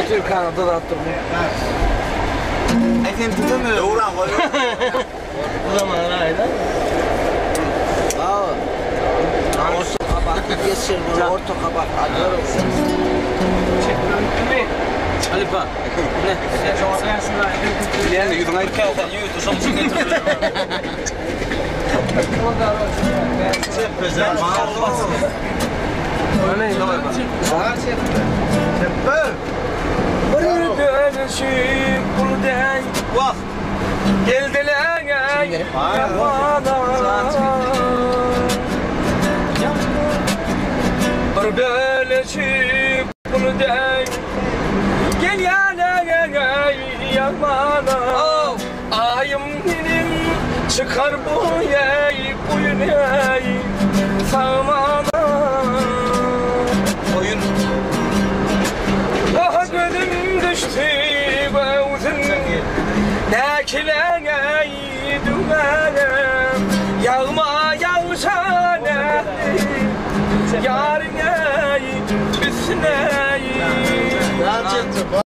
Türkana duz atdyrdy. Ay sen tutamıyorum. Döwran goý. Bu zaman aýda. Aa. Orta kabak geçir bunu orta kabak alıyorum. Halypa. Ne? Bilýän ýüzüňe aýtýan ýüz şoň üçin getirdim. Bir dönüşü kul dey. Wah. Geldiler Bir bölüşü kul dey. Gel yana gel gel yamana. Ayım benim çıkar bu yey bu yey sağmana. Oýun. Ah gözüm düştü gözüm Ne kilene dümenem Yağma yağsa ne Yarın üstüne Gerçekten.